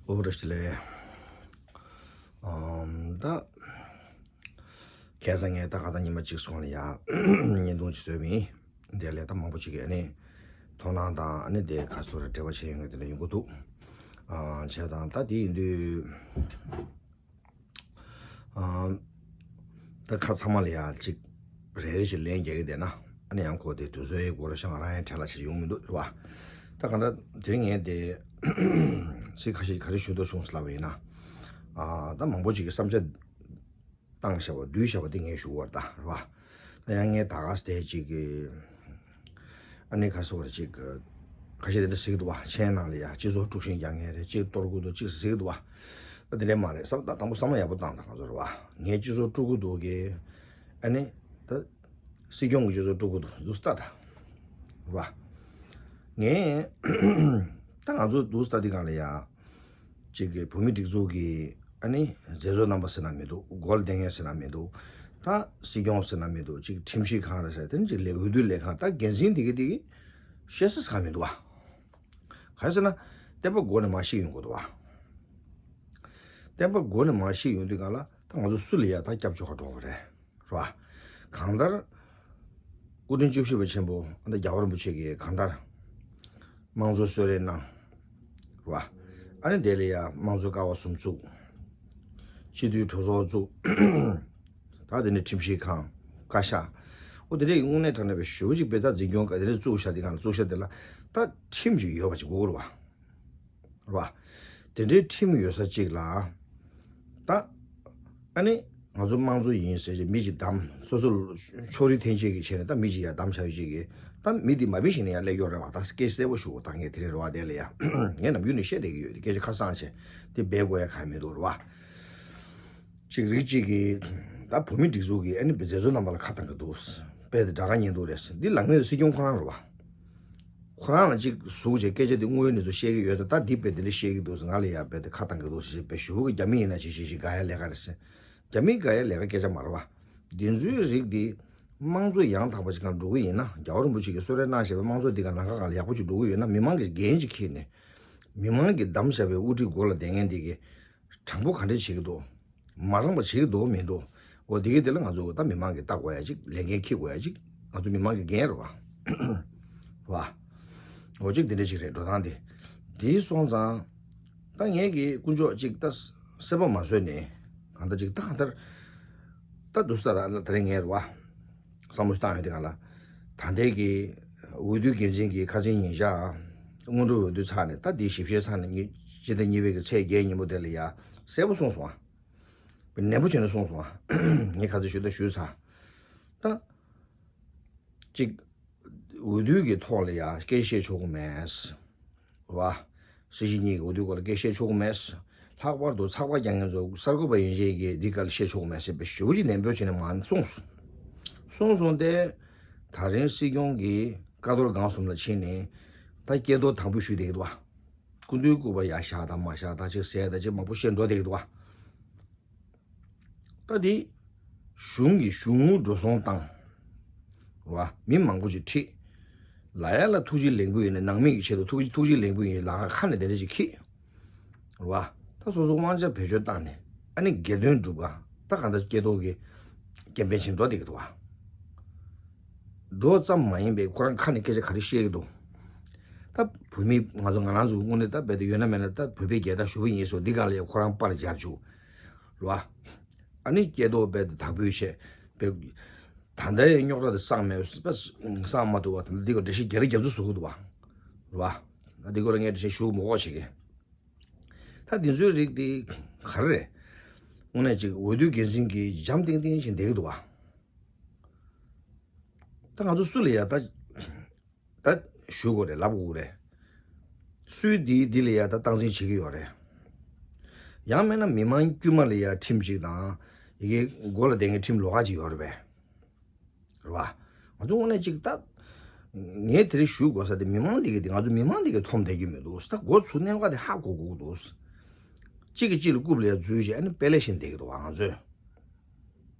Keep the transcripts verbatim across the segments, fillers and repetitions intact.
ཨོ་བཀྲ་ཤིས་བདེ་ལེགས། ཨམ་ད། ཁ་སང་ངས་ད་ག་ད་ཉི་མ་གཅིག་སོང་ལ་ཡ། བརྙན་ཐུང་ཅིག་བཟོས་མིན། དེ་ལས་ད་མང་པོ་ཅིག་གིས་ཨ་ནི། དོ་སྣང་དང་ཨ་ནི་དེ་ག་ཚོད་རེ་འབྲེལ་བ་བྱས་ཡོང་གི་དེ་འདྲ་ཡོང་གི་འདུག་ཨ་བྱས་ཙང་ད་དེ་ཡིན་དུས། ཨ་ད་ཁ་ཚང་མ་ལ་ཡ་གཅིག་རེ་རེ་ཞིག་ལན་རྒྱག་གི་བསྡད་ན་ཨ་ནི་ཡང་ཁོ་དེ་དུས་ཚོད་ཡི་སྒོ་ར་ཤང་རང་ཡང་བྲེལ་ལ་ཞིག་ཡོང་མི་འདུག་རེད་བ། ད་གང་ལྟར་དེ་རིང་ངས་དེ་ཚིག་ཁ་ཤས་ག་རེ་ཞུ་འདོད་བྱུང་ཟེར་ལབ་པ་ཡིན་ན། ཨ་ད་མང་པོ་ཅིག་གིས་བསམ་འཆར་བཏང་བཞག་པ་བསྡུས་བཞག་པ་དེ་ངས་ཞུ་བར་ད་རེད་བ། ད་ཡང་ངས་ད་ག་སེ་དེ་ཅིག་གི་ཨ་ནི་ཁ་སོ་བར་ཅིག་གི་ཁ་ཤས་དེ་འདྲ་ཟེར་གི་འདུག་བ། ཆེན་ནང་ལ་ཡ་སྤྱི་ཚོགས་དཀྲུག་ཤིང་རྒྱག་མཁན་རེད། གཅིག་གཏོར་གི་འདུག་གཅིག་ཟེར་གི་འདུག་བ། ད་དེ་འདྲ་མ་རེད། བསམ་ད་དང་པོ་བསམ་བློ་ཡག་པོ་བཏང་ད་ག་ཚོད་རེད་བ། ངས་སྤྱི་ཚོགས་དཀྲུག་གི་འདུག་གི་ཨ་ནི་ད་སྲིད་སྐྱོང་གི་སྤྱི་ཚོགས་དཀྲུག་གི་འདུག་འདུག་སེ་ད་ད་རེད་བ། ངས་ད་ང་ཚོ་འདུག་སེ་ད་འདི་གང་ལ་ཡ། གཅིག་གི་བོད་མི་སྒྲིག་འཛུགས་ཀྱི་ཨ་ནི་མཛད་གཙོ་རྣམ་པ་ཟེར་ན་མི་འདུག་སྒོ་ལ་བསྡད་མཁན་ཟེར་ན་མི་འདུག་ད་སྲིད་སྐྱོང་ཟེར་ན་མི་འདུག་གཅིག་ཁྲིམས་ཞིབ་ཁང་རེད་ཟེར་དེ་ནི་གཅིག་ལས་འོས་བསྡུ་ལས་ཁང་ད་འགན་འཛིན་དེ་གི་དེ་གི་བཤད་ས་ཟེར་ག་མི་འདུག་བ། ག་རེ་ཟེར་ན་བསྟན་པ་སྒོ་ནས་མར་བཤིག་ཡོང་གི་འདུག་བ། བསྟན་པ་སྒོ་ནས་མར་བཤིག་ཡོང་དུས་གང་ལ་ད་ང་ཚོ་སུ་ལ་ཡ་ད་སྐྱབས་བཅོལ་ག་འགྲོ་གི་རེད། རེད་བ། གང་ལྟར། སྐུ་ཕྲེང་བཅུ་བཞི་པ་ཆེན་པོ་ཨ་ནི་རྒྱལ་བ་རིན་པོ་ཆེ་གིས་གང་ལྟར། དམངས་གཙོ་གསོལ་རས་གནང་། རེད་བ། ཨ་ནི་དེ་ལ་ཡ་དམངས་གཙོ་ཀ་བ་གསུམ་བཙུགས། སྤྱི་འཐུས་གྲོས་ཚོགས་བཙུགས། ད་དེ་ནས་ཁྲིམས་ཞིབ་ཁང་། བཀའ་ཤག་འོ་དེ་འདྲ་ཡི་དངོས་གནས་དྲང་གནས་པའི་ཞེ་པོ་ཅིག་དཔེ་ཆ་འཛིན་སྐྱོང་ག་དེ་འདྲ་བཙུགས་བཞག་དེ་གང་ལ་བཙུགས་བཞག་དེ་ལ་ད་ཁྲིམས་ཅིག་ཡོད་པ་ཅིག་དགོས་རེད་བ། རེད་བ། དེ་འདྲའི་ཁྲིམས་ཡོད་ས་གཅིག་ལ། ད། ཨ་ནི། ང་ཚོ་དམངས་གཙོ་ཡིན་ཟེར་གྱི་མི་གཅིག་བདམས་སོ་སོ་ཕྱོགས་རིས་འཐེན་བྱེད་ཀྱི་བྱས་ནས་ད་མི་གཅིག་ཡར་བདམས་བྱ་ཡོད་ཅིག་གིས་ད་མི་འདི་མ་བི་ཞིག་ནས་ཡར་སླེབས་ཡོད་རེད་བ། ད་སྐད་གསལ་པོ་ཞུ་ད་ངས་དེ་རིང་རེད་བ་དེ་ལ་ཡ། ངས་ནམ་རྒྱུན་ནས་བཤད་བསྡད་ཀྱི་ཡོད་དེ་སྐད་ཆ་ཁ་སང་བྱས་དེ་སྦས་དགོས་ཡ་གང་མི་འདུག་རེད་བ། གཅིག་རིགས་གཅིག་གིས་ད་བོད་མི་སྒྲིག་འཛུགས་ཀྱི་ཨ་ནི་མཛད་གཙོ་རྣམ་པ་ལ་ཁ་བཏང་གི་འདུག་དཔེ་དེ་དྲ་ཁ་ཉན་འདུག་རེད། འདི་ལངས་ནས་སྲིད་སྐྱོང་ཁོ་རང་རེད་བ། ཁོ་རང་ལ་གཅིག་ཟུག་བྱས་སྐད་ཆ་འདི་དངོས་ཡོད་གནས་ཚུལ་བཤད་ཀྱི་ཡོད་ཙང་ད་འདི་དཔེ་འདི་འདྲ་བཤད་ཀྱི་འདུག་ང་ལ་ཡ་དཔེ་དེ་ཁ་བཏང་གི་འདུག་ཞེས་དཔེ་ཞུ་གི་རྒྱ་མི་ཡིན་ན་ཞིག་ཞིག་ཞིག་དགའ་ཡ་ལས་ཀ་རེད་ཟེར། རྒྱ་མི་དགའ་ཡ་ལས་ཀ་སྐད་ཆ་མ་རེད་བ། འདི་ཚོའི་རིགས་འདི་དམངས་གཙོ་ཡང་དག་པ་ཞིག་གང་འགྲོ་གི་ཡིན་ན་རྒྱལ་བ་རིན་པོ་ཆེ་གིས་གསོལ་རས་གནང་བཞག་པའི་དམངས་གཙོ་འདི་ག་ལམ་ཁ་སྒང་ལ་ཡག་པོ་ཞིག་འགྲོ་གི་ཡོད་ན་མི་མང་གི་འགན་ཅིག་འཁྱེར་ནས་མི་མང་གིས་བདམས་བཞག་པའི་དབུ་ཁྲིད་སྒོ་ལ་བསྡད་མཁན་འདི་གིས་དྲང་པོ་ག་འདྲ་བྱེད་ཀྱི་འདུག་མ་རངས་པ་བྱེད་ཀྱི་འདུག་མི་འདུག་འོ་དེ་གི་དེ་ལ་ང་ཚོ་ད་མི་མང་གིས་ལྟ་དགོས་ཡ་ཅིག་ལས་འགན་འཁྱེར་དགོས་ཡ་ཅིག་ང་ཚོ་མི་མང་གི་འགན་རེད་བ། རེད་བ། འོ་ཅིག་དེ་འདྲ་ཅིག་རེད་འགྲོ་སྟངས་དེ། དེ་སོང་ཙང་། ད་ངས་ཀྱི་དཀོན་མཆོག་ཅིག་ད་སེམས་པ་མ་བཟོད་ནས་གང་ལྟར་ཅིག་ད་གང་ལྟར། ད་འདུག་སེ་ད་ད་རེས་ངས་རེད་བ། བསམ་བློ་ཞིག་བཏང་ཡོང་དེ་ག་ལ། ད་ལྟའི་གི་འོས་བསྡུ་འགན་འཛིན་གྱི་ཁ་ཆེམས་ཉིན་ཞག་སྔོན་འགྲོ་འོས་བསྡུ་ཚར་ནས་ད་འདི་ཞིབ་བཤེར་ཚར་ནས་ཉི་སྤྱི་ཟླ་གཉིས་པའི་གི་ཚེས་བརྒྱད་ཉིན་མོ་དེ་ལ་ཡ་གསལ་པོ་གསུངས་སོང་ཨ། ནན་པོ་བྱས་ནས་གསུངས་སོང་ཨ། ངས་ཁ་ཚ་ཞུ་ད་ཞུས་ཚར། ད། གཅིག་འོས་བསྡུ་གི་ཐོག་ལ་ཡ་སྐད་བཤད་ཆོག་གི་མེད། བ། སྲིད་སྤྱི་གཉིས་ཀྱི་འོས་བསྡུ་སྐོར་ལ་སྐད་བཤད་ཆོག་གི་མེད། ལྷག་པར་དུ་ཚགས་པར་རྒྱག་མཁན་ཚོ་གསར་འགོད་པ་ཡན་ཆད་ཀྱིས་འདི་སྐོར་ལ་བཤད་ཆོག་གི་མེད་ཟེར་བའི་ཞུ་ཅིག་ནན་པོ་བྱས་ནས་མ་གསུངས། གསུངས་སོང་སྟེ། ད་རིང་སྲིད་སྐྱོང་གིས་ཀ་རྡོར་སྒང་གསུམ་ལ་ཕྱིན་ནས་ད་སྐལ་རྡོར་དམ་འབུལ་ཞུས་བསྡད་ཀྱི་འདུག་བ། སྐུ་མདུན་སྐུ་པར་ཡར་བཞག་དང་མ་བཞག་དང་ཅིག་ཟེར་དང་ཅིག་མང་པོ་བཤད་འགྲོ་བསྡད་ཀྱི་འདུག་བ། ད་དེ་གཞུང་གིས་གཞུང་འགྲོ་སོང་བཏང་། རེད་བ། མི་མང་པོ་ཞིག་ཁྲིད། ལ་ཡ་ལ་ཐུགས་རྗེ་ལེགས་འབུལ་ཡིན་ནས་ནང་མི་གི་ཆེད་དུ་ཐུགས་རྗེ་ཐུགས་རྗེ་ལེགས་འབུལ་ཡིན་ལ་ཁ་ནས་དེ་འདྲ་ཞིག་ཁྲིད། རེད་བ། ད་སོ་སོ་དབང་ཆ་བེད་སྤྱོད་བཏང་ནས་ཨ་ནི་སྒེར་དོན་སྒྲུབ་ག་ད་གང་ལྟར་སྐལ་རྡོར་གྱི་སྐྱེ་འཕེལ་ཕྱིན་འགྲོ་བསྡད་ཀྱི་འདུག་བ། འགྲོ་ཙམ་མ་ཡིན་པའི་ཁོ་རང་ཁ་ནས་སྐད་ཆ་ག་རེ་བཤད་ཀྱི་འདུག་ད་བོད་མི་ང་ཚོ་ང་རང་ཚོ་དངོས་གནས་ད་རྦད་དེ་ཡོད་ན་མེད་ན་ད་བོད་པའི་རྒྱལ་དར་ཞུ་བ་ཡིན་ཟེར་འདི་གང་ལ་ཡ་ཁོ་རང་པར་སྦྱར་བཅུག་རེད་བ། ཨ་ནི་སྐལ་རྡོར་དཔེ་དེ་དག་འབུལ་བྱས་པའི། ད་ལྟའི་རྙོག་དྲ་དེ་སངས་མེད་པ་སངས་མ་ཐུབ་པ་དང་འདི་ག་འགྲེལ་བཤད་རྒྱ་རི་རྒྱ་མཚོ་བཟོ་གི་འདུག་བ། རེད་བ། ཨ་འདི་སྐོར་ལ་ངས་འགྲེལ་བཤད་ཞུ་མི་དགོས་ཤིག་གི་ད་འདི་ཚོའི་རིགས་དེ་ག་རེ་རེད། དངོས་གནས་ཅིག་འོས་བསྡུ་འགན་འཛིན་གྱིས་འཇམ་ཐིང་ཐིང་ཞིག་བསྡད་ཀྱི་འདུག་བ། ད་ང་ཚོ་སུ་ལ་ཡ་ད། ད་ཞུ་དགོས་རེད་ལབ་དགོས་རེད། སུས་འདི་འདི་ལ་ཡ་ད་སྟངས་འཛིན་བྱེད་ཀྱི་ཡོད་རེད། ཡང་མིན་ན་མི་མང་དཀྱུས་མ་ལ་ཡ་ཁྲིམས་ཅིག་དང་ཡི་གེ་མགོ་ལ་བསྡད་མཁན་ཁྲིམས་ལོགས་ཀ་ཅིག་ཡོད་རེད་པས། རེད་བ། ང་ཚོ་དངོས་གནས་ཅིག་ད། ངས་དེ་རིང་ཞུ་དགོས་ས་དེ་མི་མང་འདི་གི་དེ་ང་ཚོ་མི་མང་འདི་གི་མཐོང་བསྡད་རྒྱུ་མི་འདུག་ད་འགོ་ཚུགས་གནད་འགག་དེ་ཧ་གོ་དགོས་ཀྱི་འདུག་གཅིག་གིས་གཅིག་ལ་རྐུབ་ལ་ཡ་འཛུལ་བྱས་ཨ་ནི་དཔེ་ལེགས་བཞིན་བསྡད་ཀྱི་འདུག་བ་ང་ཚོས།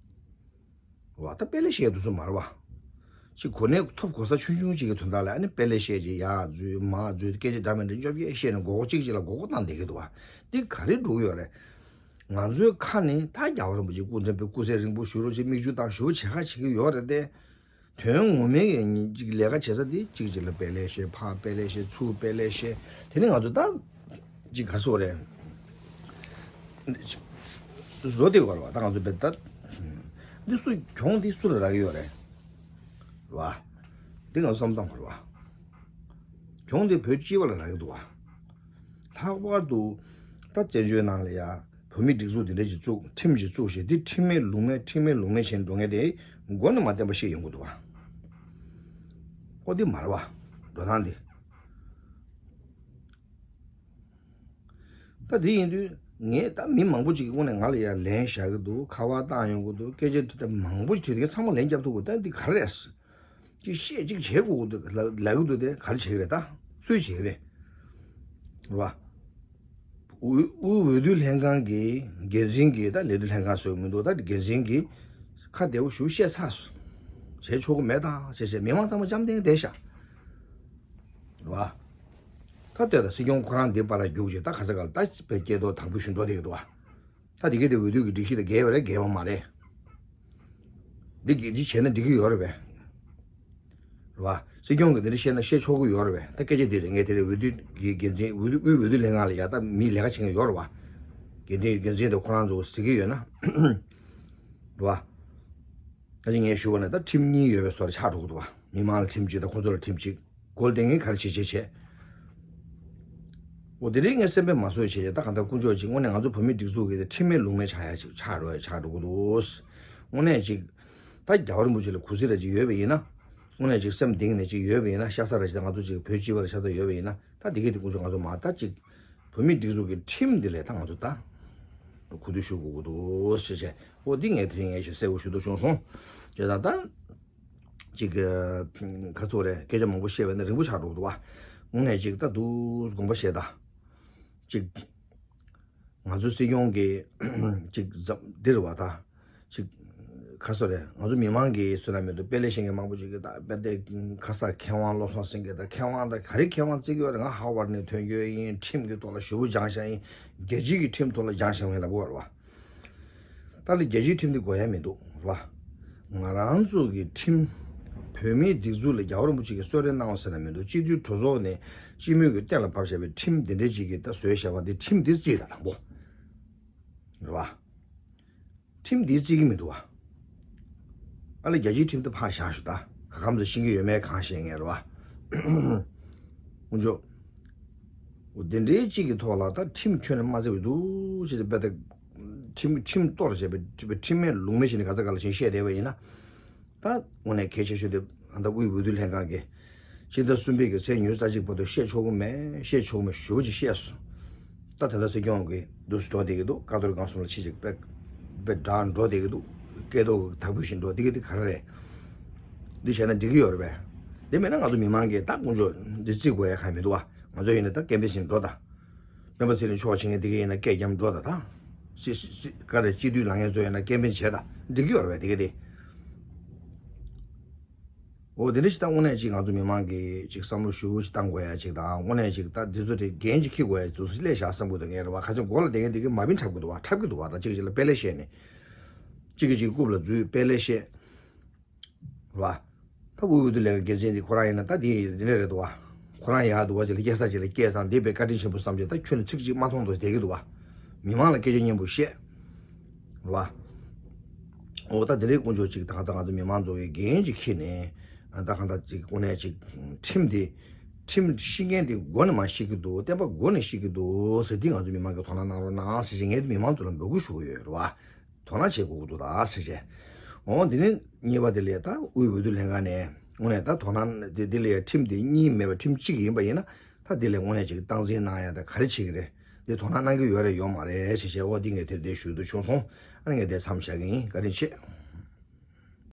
བ་ད་དཔེ་ལེགས་བཤད་དུས་སུ་མ་རེད་བ། ཅིག་གོ་གནས་ཐོབ་གོ་ས་ཆུང་ཆུང་ཅིག་གི་དོན་དག་ལ་ཨ་ནི་དཔེ་ལེགས་བཤད་ཅིག་ཡར་འཛུལ་མར་འཛུལ་སྐད་ཆ་འདྲ་མི་འདྲ་བཅོ་བརྒྱད་བཤད་ནས་མགོ་སྐོར་གཅིག་གཅིག་ལ་མགོ་སྐོར་བཏང་བསྡད་ཀྱི་འདུག་བ། འདི་ག་རེ་འགྲོ་གི་ཡོད་རེད། ང་ཚོའི་ཁ་ནས་ད་རྒྱལ་བ་རིན་པོ་ཆེ་སྐུ་ཕྲེང་བའི་སྐུ་ཚེ་རིང་པོ་བཞུགས་རོགས་ཅེས་མིག་ཆུ་བཏང་ཞུ་བྱེད་ཁ་བྱེད་ཀྱི་ཡོད་རེད་དེ། དོན་ངོ་མའི་གི་ཉིན་གཅིག་ལས་ཀ་བྱེད་ས་དེ་གཅིག་གཅིག་ལ་དཔེ་ལེགས་བཤད་ཕར་དཔེ་ལེགས་བཤད་ཚུར་དཔེ་ལེགས་བཤད། དེ་ནི་ང་ཚོ་ད་གཅིག་ག་སོ་རེད། བཟོ་དེ་བར་བ་ད་ང་ཚོ་བེད་ད། འདི་སུ་གྱོང་འདི་སུ་ལ་རག་གི་ཡོད་རེད། རེད་བ། འདི་ང་ཚོ་བསམ་སྟངས་བར་བ། གྱོང་འདི་བོད་སྤྱི་པ་ལ་རག་གི་འདུག་བ། ལྷག་པར་དུ་ད་བཙན་བྱོལ་ནང་ལ་ཡ། བོད་མིའི་སྒྲིག་འཛུགས་འདི་འདྲ་ཞིག་བཙུགས་ཁྲིམས་ཞིག་བཙུགས་ཞེས་འདི་ཁྲིམས་མེད་ལུགས་མེད་ཁྲིམས་མེད་ལུགས་མེད་བྱས་འགྲོ་མཁན་དེ་མགོ་ནས་མ་བསྟན་པ་ཞིག་ཡོང་གི་འདུག་བ། ཨོ་འདི་མ་རེད་བ། འགྲོ་སྟངས་འདི། ད་འདི་ཡིན་དུས་ངས་ད་མི་མང་པོ་ཅིག་གི་དངོས་གནས་ང་ལ་ཡ་ལན་བཞག་གི་འདུག་ཁ་པར་བཏང་ཡོང་གི་འདུག་སྐད་ཆ་དྲི་ད་མང་པོ་ཞིག་དྲི་དེ་གའི་ཚང་མ་ལན་རྒྱབ་ཐུབ་གི་ད་འདི་ག་རེ་རེད། ཅིག་བཤད་ཅིག་བྱེད་དགོས་འདུག་ལ་ལ་གི་འདུག་དེ་ག་རེ་བྱེད་ཀྱི་རེད་ད་སུས་བྱེད་ཀྱི་རེད། རེད་བ། དབུས་དབུས་འོས་བསྡུ་ལྷན་ཁང་གི་འགན་འཛིན་གྱིས་ད་ལས་བསྡུ་ལྷན་ཁང་བཟོས་མི་འདུག་ད་འགན་འཛིན་གྱིས་ཁ་བདེ་བོ་ཞུ་བཤད་ཚར་སོང་། བྱེད་ཆོག་གི་མེད་ད་ཟེར་བཤད་མི་མང་ཚང་མ་འཇམ་ཐིང་བསྡད་ཤག་རེད་བ། ད་ལྟོས་ད་སྲིད་སྐྱོང་ཁོ་རང་འདི་པར་རྒྱུགས་ཀྱི་ད་ག་ས་ག་ལ་ད་བེད་སྐྱེལ་ཐོག་དང་པོ་ཞུ་འགྲོ་བསྡད་ཀྱི་འདུག་བ། ད་འདི་གའི་དེ་འོས་བསྡུ་གི་སྒྲིག་གཞི་དང་འགལ་བ་རེད་འགལ་བ་མ་རེད། འདི་གི་འདི་བྱས་ན་འགྲིག་གི་ཡོད་རེད་པས། རེད་བ། སྲིད་སྐྱོང་གིས་འདི་འདྲ་བཤད་ན་བཤད་ཆོག་གི་ཡོད་རེད་པས། ད་སྐད་ཆ་འདི་རེད་ངས་དེ་རེད་འོས་བསྡུ་གི་འགན་འཛིན་འོས་བསྡུ་དབུས་འོས་བསྡུ་ལྷན་ཁང་ལ་ཡ་ད་མི་ལས་ཀ་བྱེད་མཁན་ཡོད་རེད་བ། འགན་འཛིན་འགན་འཛིན་དང་ཁོ་རང་ཚོ་ཟེར་གི་ཡོད་ན། རེད་བ། ད་ཅི་ངས་ཞུ་བ་ན་ད་ཁྲིམས་གཉིས་ཡོད་པའི་བཟོ་འདྲ་ཆགས་འགྲོ་གི་འདུག་བ། མི་མང་ལ་ཁྲིམས་གཅིག་དང་ཁོ་ཚོ་ལ་ཁྲིམས་གཅིག་སྒོ་ལ་བསྡད་མཁན་ག་རེ་བྱེད་བྱེད་བྱེད། འོ་དེ་རིང་ངས་སེམས་པས་མ་བཟོད་བྱས་ད་གང་ལྟར་དཀོན་མཆོག་ཅིག་དངོས་གནས་ང་ཚོ་བོད་མིའི་སྒྲིག་འཛུགས་ཀྱི་ཁྲིམས་མེད་ལུགས་མེད་ཆགས་ཡ་ཅིག་ཆགས་འགྲོ་ཡ་ཆགས་འགྲོ་གི་འདུག་དངོས་གནས་ཅིག་ད་རྒྱལ་བ་རིན་པོ་ཆེ་ལ་གུས་བརྩི་ར་ཅིག་ཡོད་པ་ཡིན་ན། དངོས་གནས་ཅིག་སེམས་གཏིང་ནས་ཅིག་ཡོད་པ་ཡིན་ན་ཤ་ཚ་ར་ཅིག་ད་ང་ཚོ་ཅིག་བོད་སྤྱི་པ་ལ་ཤ་ཚ་ཡོད་པ་ཡིན་ན་ད་འདི་གི་དེ་དཀོན་མཆོག་ང་ཚོ་མ་ད་ཅིག་བོད་མིའི་སྒྲིག་འཛུགས་ཀྱི་ཁྲིམས་འདི་ལས་ད་ང་ཚོ་ད་གུས་འདུད་ཞུ་དགོས་ཀྱི་འདུག་ཞེས་བྱས་འོ་འདི་ངས་དེ་རིང་ངས་ཞུ་གསལ་པོ་ཞུ་འདོད་བྱུང་སོང་། བྱས་ཙང་ད། ཅིག་ག་ཚོད་རེད་སྐད་ཆ་མང་པོ་བཤད་པ་ཡིན་ན་རིང་པོ་ཆགས་འགྲོ་གི་འདུག་བ། དངོས་གནས་ཅིག་ད་དུས་དགོངས་པ་བཞེས་ད། ཅིག་ང་ཚོའི་སྲིད་སྐྱོང་གིས་ཅིག་འཛམ་འདིར་བ་ད། ཅིག་ག་ཚོད་རེད་ང་ཚོ་མི་མང་གིས་བཟོས་ན་མི་འདུག་དཔེ་ལེགས་བཤད་མཁན་མང་པོ་ཅིག་གིས་ད་དཔེ་དེ་ཁ་ས་མཁས་དབང་བློ་བཟང་སེང་གེ་ད་མཁས་དབང་ད་ག་རེ་མཁས་དབང་བརྩི་གི་ཡོད་རེད། ང་ཧར་ཝར་ནས་ཐོན་རྒྱུ་ཡིན། ཁྲིམས་ཀྱི་ཐོག་ལ་ཞེ་པོ་སྦྱངས་བཞག་ཡིན། རྒྱལ་སྤྱིའི་གི་ཁྲིམས་ཐོག་ལ་སྦྱངས་བཞག་ཡིན་ལབ་གི་ཡོད་རེད་བ། ད་ལྟ་རྒྱལ་སྤྱིའི་ཁྲིམས་འདི་དགོས་ཡ་མི་འདུག་རེད་བ། ང་རང་ཚོ་གི་ཁྲིམས། བོད་མིའི་སྒྲིག་འཛུགས་ལ་རྒྱལ་བ་རིན་པོ་ཆེ་གིས་གསོལ་རས་གནང་བ་ཟེར་ན་མི་འདུག་སྤྱི་འཐུས་གྲོས་ཚོགས་ནས་སྤྱི་མོས་ཀྱིས་གཏན་ལ་ཕབ་བཞག་པའི་ཁྲིམས་འདི་འདྲ་ཅིག་གིས་ད་བཟོས་བཞག་པ་འདི་ཁྲིམས་འདི་བརྩིས་ད་དང་པོ། རེད་བ། ཁྲིམས་འདི་བརྩི་གི་མི་འདུག་བ། ཨ་ལ་རྒྱལ་སྤྱིའི་ཁྲིམས་འདི་ཕར་བཞག་ཞུ་ད་ག་གམ་དུ་ཤེས་ཀྱི་ཡོད་མེད་གང་ཤེས་ངེས་རེད་བ། དཀོན་མཆོག་འོ་དེ་འདྲའི་གཅིག་གི་ཐོག་ལ་ད་ཁྲིམས་ཁྱོན་ནས་མ་བརྩི་བའི་འདུག་ཅེས་དཔེ་ད། ཁྲིམས་ཁྲིམས་གཏོར་བྱས་པའི་ཁྲིམས་མེད་ལུགས་མེད་བྱས་ནས་ག་ཚ་ག་ལ་ཞིག་བཤད་བསྡད་པ་ཡིན་ན། ད་དངོས་གནས་གལ་ཆེ་ཤོས་དེ་ད་དབུས་འོས་བསྡུ་ལྷན་ཁང་གིས་ཕྱི་ཟླ་གསུམ་པའི་གི་ཚེས་ཉི་ཤུ་རྩ་གཅིག་བར་དུ་བཤད་ཆོག་གི་མེད་བཤད་ཆོག་གི་མེད་ཞུ་བ་ཅིག་བཤད་སོང་། ད་ད་ལྟ་སྲིད་སྐྱོང་གིས་འདུག་སེ་འགྲོ་བསྡད་ཀྱི་འདུག་བཀའ་གཏོར་སྒང་གསུམ་ལ་ཕྱི་ཅིག་དཔེ་དཔེ་དྲག་འགྲོ་བསྡད་ཀྱི་འདུག་སྐལ་རྡོ་གི་དག་འབུད་བཞིན་འགྲོ་བསྡད་ཀྱི་འདུག་ག་རེ་རེད། འདི་བྱས་ན་འགྲིག་གི་ཡོད་རེད་པས། དེ་མེད་ན་ང་ཚོ་མི་མང་གིས་ད་དཀོན་མཆོག་འདི་བརྩི་དགོས་ཡ་གང་མི་འདུག་བ། ང་ཚོ་ཡིན་ན་ད་སྐད་འབོད་བཞིན་འགྲོ་ད། སྤེན་པ་ཚེ་རིང་མཆོག་བྱེད་མཁན་དེ་ག་ཡིན་ན་སྐད་རྒྱབ་འགྲོ་ད་ད། སི་སི་སི་ག་རེ་སྤྱི་འཐུས་ལངས་མཁན་ཚོ་ཡིན་ན་སྐད་འབོད་བྱེད་ད་འགྲིག་གི་ཡོད་རེད་པས་དེ་ག་དེ། འོ་དེ་འདྲ་ཞིག་ད་དངོས་གནས་ཅིག་ང་ཚོ་མི་མང་གིས་ཅིག་བསམ་བློ་ཞེ་པོ་ཞིག་བཏང་དགོས་ཡ་ཅིག་དང་དངོས་གནས་ཅིག་ད་འདི་ཚོ་དེ་འགན་ཅིག་འཁྱེར་དགོས་ཡ་ཅིག་ཚོ་སླེབས་བཞག་བསམ་གྱི་འདུག་ངས་རེད་བ། ཁ་ཆེམས་མགོ་ལ་བསྡད་མཁན་དེ་གིས་མ་བིན་འཁྲབ་གི་འདུག་བ། འཁྲབ་གི་འདུག་བ། ད་གཅིག་གཅིག་ལ་དཔེ་ལེགས་བཤད་ནས་གཅིག་གིས་གཅིག་རྐུབ་ལ་འཛུལ་དཔེ་ལེགས་བཤད། རེད་བ། ད་དབུས་འོས་བསྡུ་ལས་ཀའི་འགན་འཛིན་དེ་ཁོ་རང་ཡིན་ན་ད་དེ་འདི་འདྲ་རེད་འདུག་བ། ཁོ་རང་ཡག་འདུག་བ་ཅིག་ལ་སྐྱེས་ས་ཅིག་ལ་སྐྱེས་ཙང་འདི་དཔེ་བཀའ་དྲིན་ཆེན་པོ་བསམ་བྱས་ད་ཁྱོན་ནས་ཚིག་གཅིག་མ་མཐོང་འདུག་བསྡད་ཀྱི་འདུག་བ། མི་མང་ལ་སྐད་ཆ་སྙན་པོ་བཤད། རེད་བ། འོ་ད་འདི་འདྲའི་དཀོན་མཆོག་ཅིག་ད་གང་ལྟར་ང་ཚོ་མི་མང་ཚོ་གི་འགན་ཅིག་འཁྱེར་ནས་ད་གང་ལྟར་ཅིག་དངོས་གནས་ཅིག་ཁྲིམས་དེ་ཁྲིམས་ཤེས་མཁན་དེ་མགོ་ནས་མ་ཤེས་ཀྱི་འདུག་བསྟན་པ་མགོ་ནས་ཤེས་ཀྱི་འདུག་ཟེར་དེ་ང་ཚོ་མི་མང་གིས་དོ་སྣང་གནང་རོགས་གནང་ཟེར་བྱས་ངས་མི་མང་ཚོ་ལ་འབོད་སྐུལ་ཞུ་གི་ཡོད་རེད་བ། དོ་སྣང་བྱེད་དགོས་ཀྱི་འདུག་ད་ཟེར་བྱས། འོ་འདི་ནི་གཉིས་པ་དེ་ལས་ད་དབུས་འོས་བསྡུ་ལྷན་ཁང་ནས་དངོས་གནས་ད་དོ་སྣང་དེ་འདི་ལས་ཁྲིམས་དེ་གཉིས་མེད་པ་ཁྲིམས་གཅིག་ཡིན་པ་ཡིན་ན་ད་འདི་ལས་དངོས་གནས་ཅིག་སྟངས་འཛིན་གནང་ཡ་ད་ག་རེ་བྱེད་ཀྱི་རེད། འདི་དོ་སྣང་གནང་གི་ཡོད་རེད་ཡོད་མ་རེད་ཟེར་བྱས་འོ་འདི་ངས་དེར་འདི་ཞུ་འདོད་བྱུང་སོང་། ཨ་ནི་ངས་འདི་མཚམས་བཞག་གི་ཡིན། བཀའ་དྲིན་ཆེ།